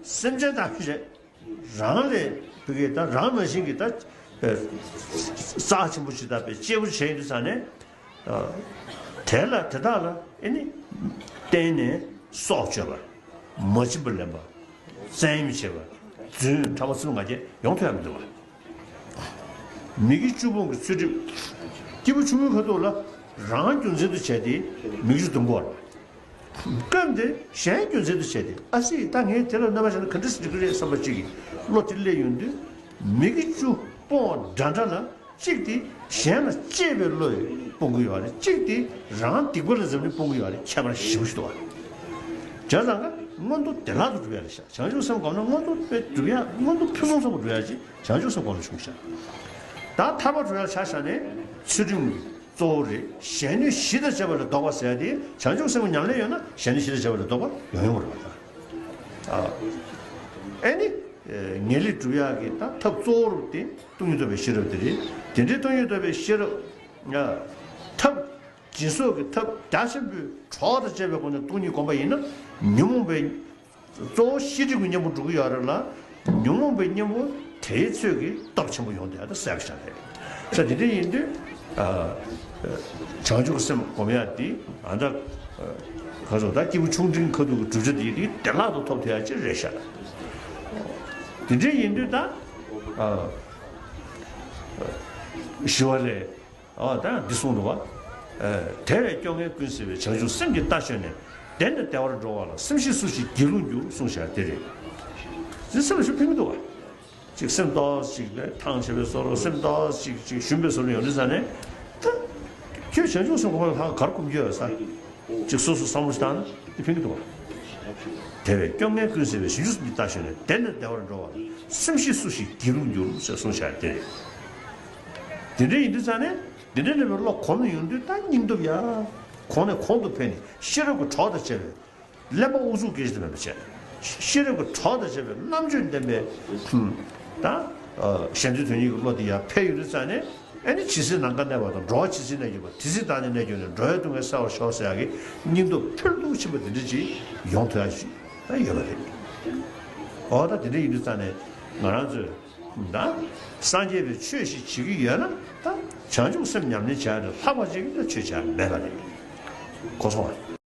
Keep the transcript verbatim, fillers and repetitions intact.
སེམས་ཅན་དང་བཅས་རང་ལས་བུ་གའི་ད་རང་ནང་བཞིན་གྱི་ད་རྩ་ཆེན་པོ་ཅིག་དང་བཅས་པོ་བྱས་ཡོད་དུས་ཙང་ནས། དེ་ལ་དེ་དག་ལ་ཨེ་ནི་བརྟེན་ནས་སྲོག་གཅོད་པ། མ་བྱིན་པ་ལེན་པ། བཙན་གཡེམ་བྱེད་པ། རྫུན་ཕྲ་མ་ཚུལ་ང་རྒྱལ་ཡོང་ཐུབ་ཡ་མི་འདུག་བ། མི་དགེ་བཅུ་སྤོང་གི་ཚུལ་ཁྲིམས། སྐྱེས་བུ་ཆུང་ངུའི་ཁ་ཐུག་ལ་རང་རྒྱུ་མཚན་དུ་བྱས་ཏེ་མི་དགེ་བཅུ་སྡོམ་དགོས་པ། སྐབས་འདིར་གཞན་རྒྱུ་མཚན་དུ་བྱས་ཏེ་ཨ་སི་ད་ངས་དེ་ལ་རྣམ་པ་ཤར་ན་ག་འདྲ་སེ་འགྲིག་གི་རེད་བསམ་པ་ཅིག་གི་བློ་དེ་སླེབས་ཡོང་དུས་མི་དགེ་བཅུ་སྤོང་བ་འདྲ་འདྲ་ལ། གཅིག་དེ་གཞན་ལ་གཅེས་པའི་བློ་ཡིས་སྤོང་གི་ཡོད་རེད། གཅིག་དེ་རང་སྡིག་པ་ལ་འཛེམ་ནས་སྤོང་གི་ཡོད་རེད། ཁྱད་པར་ཞེ་པོ་ཞིག་འདུག་བ། བྱས་ཙང་ཀ་མངོན་མཐོ་བདེ་བླག་ཏུ་འགྲུབ་ཡ་རེད་ཤག་བྱང་ཆུབ་སེམས་སྒོམ་ན་མངོན་མཐོ་དཔེ་འགྲུབ་ཡ། མངོན་མཐོ་ཕུན་སུམ་ཚོགས་པ་འགྲུབ་ཡ་ཅིག་བྱང་ཆུབ་སེམས་སྒོམ་ལ་བྱུང་ཤག་ད་ཐར་པ་འགྲུབ་ཡ་ཆ་བཞག་ནས་ཚུལ་ཁྲིམས་གཙོ་བོ་རེད། གཞན་གནོད་གཞི་དང་བཅས་པ་ལས་ལྡོག་པ་ཟེར་ཡ་དེ་བྱང་ཆུབ་སེམས་ཀྱི་ཉམས་ལེན་ཡོད་ན་གཞན་གནོད་གཞི་དང་བཅས་པ་ལས་ལྡོག་པ་ཡོང་ཡོང་རེད་བ། ད་ཨ་ནི་ངེས་ལེགས་སྒྲུབ་ཡག་གི་ད་ཐབས་གཙོ་བོ་དེ་སྟོང་ཉིད་རྟོགས་པའི་ཤེས་རབ་དེ་རེད། དེ་འདྲའི་སྟོང་ཉིད་རྟོགས་པའི་ཤེས་རབ་ཐབས་སྦྱིན་སོགས་ཀྱི་ཐབས་རྒྱ་ཆེན་པོའི་གྲོགས་དང་བཅས་པའི་སྒོ་ནས་སྟོང་ཉིད་བསྒོམ་པ་ཡིན་ན་ཉོན་མོངས་པའི་གཙོ་བོ་ཤེས་སྒྲིབ་ཀྱི་གཉེན་པོ་འགྲུབ་ཀྱི་ཡོད་རེད་ལ། ཉོན་མོངས་པའི་གཉེན་པོ་དེའི་ཚོད་ཀྱིས་སྟོབས་ཆེན་པོ་ཡོང་བསྡད་ཡ་ད་གསལ་པོ་ཞིག་རེད། ས་དེ་འདྲ་ཡིན་དུས་བྱང་ཆུབ་སེམས་སྒོམ་ཡ་དེ་ཨ་ད་ག་ཚོད་ད་སྐྱེས་བུ་ཆུང་འབྲིང་ཁ་ཐུག་གི་གྲུབ་ཆ་དེ་དེ་བདེ་བླག་ཏུ་ཐོབ་ཐུབ་ཡ་ཅིག་རེད་ཤག་དེ་འདྲ་ཡིན་དུས་ད་ཞི་བ་ལྷས། ཨ་ད་འདི་གསུངས་འདུག་བ། དེ་བས་སྐྱོ་ངལ་ཀུན་སེལ་བའི། བྱང་ཆུབ་སེམས་ཀྱི་རྟ་ཞོན་ནས། བདེ་ནས་བདེ་བར་འགྲོ་བ་ལ། སེམས་ཤེས་སུ་ཞིག་སྒྱིད་ལུག་འགྱུར། གསུངས་བཞག་དེ་རེད། འདི་སེམས་ལ་ཞུ་ཕན་གྱི་འདུག་བ། ཅིག་སེམས་ཏོག་ཅིག་ལས་ཐང་ཆད་པའི་བཟོ་འདྲ། སེམས་ཏོག་ཅིག་ཅིག་ཞུམ་པའི་བཟོ་འདྲ་ཡོང་དུས་ཙང་ནས། ད་ཁྱོད་བྱང་ཆུབ་སེམས་ཁོ་ལ་ཧ་གར་སྒོམ་རྒྱུ་ཡོད་ས། ཅིག་སོ་སོ་བསམ་བློ་ཞིག་བཏང་ན་འདི་ཕན་གྱི་འདུག་བ། དེ་བས་སྐྱོ་ངལ་ཀུན་སེལ་བའི། བྱང་ཆུབ་སེམས་ཀྱི་རྟ་ཞོན་ནས། བདེ་ནས་བདེ་བར་འགྲོ་བ་ལ། སེམས་ཤེས་སུ་ཞིག་སྒྱིད་ལུག་འགྱུར། ཞེས་གསུངས་བཞག་དེ་རེད། དེ་འདྲ་ཡིན་དུས་ཙང་ནས་འདི་འདྲའི་ནས་བློ་གོམས་ནས་ཡོང་དུས་ད་སྙིང་སྟོབས་ཡ། གོང་ནས་གོང་དུ་འཕེལ་ནས་ཤེས་རབ་ཀྱི་གྲོགས་དང་བཅས་པའི་གླེན་པ་ཨུ་ཚུགས་སྐད་ཅིག་མེད་པ་བྱས། ཤེས་རབ་ཀྱི་གྲོགས་དང་བཅས་པའི་རྣམ་དཔྱོད་ལྡན་པའི་ད་གཞན་དོན་དོན་གཉེར་གྱི་བློ་དེ་ཡར་འཕེལ་ཡོང་དུས་ཙང་ནས་ཨ་ནི་ཇི་སྲིད་ནམ་མཁའ་གནས་པ་དང་། འགྲོ་བ་ཇི་སྲིད་གནས་གྱུར་པ། དེ་སྲིད་བདག་ནི་གནས་གྱུར་ནས། འགྲོ་བའི་སྡུག་བསྔལ་བསལ་བར་ཤོག་ཟེར་ཡག་གི་སྙིང་སྟོབས་འཕེལ་འགྲིབ་ཕྱིན་པ་འདི་འདྲ་ཅིག་ཡོང་ཐུབ་ཡག་ཅིག་ད་ཡོད་པ་རེད། འོ་ད་དེ་འདྲ་ཡིན་དུས་ཙང་ནས་ང་རང་ཚོས། ད་སངས་རྒྱས་པའི་ཆོས་ཤིག་བྱེད་ཀྱི་ཡོད་ན་ད་བྱང་ཆུབ་སེམས་ཉམས་ལེན་བྱ་ཡ་ལས་ལྷག་པ་ཅིག་ད་ཆོས་བྱ་ཡ་མེད་པ་རེད། གོ་སོང་ང་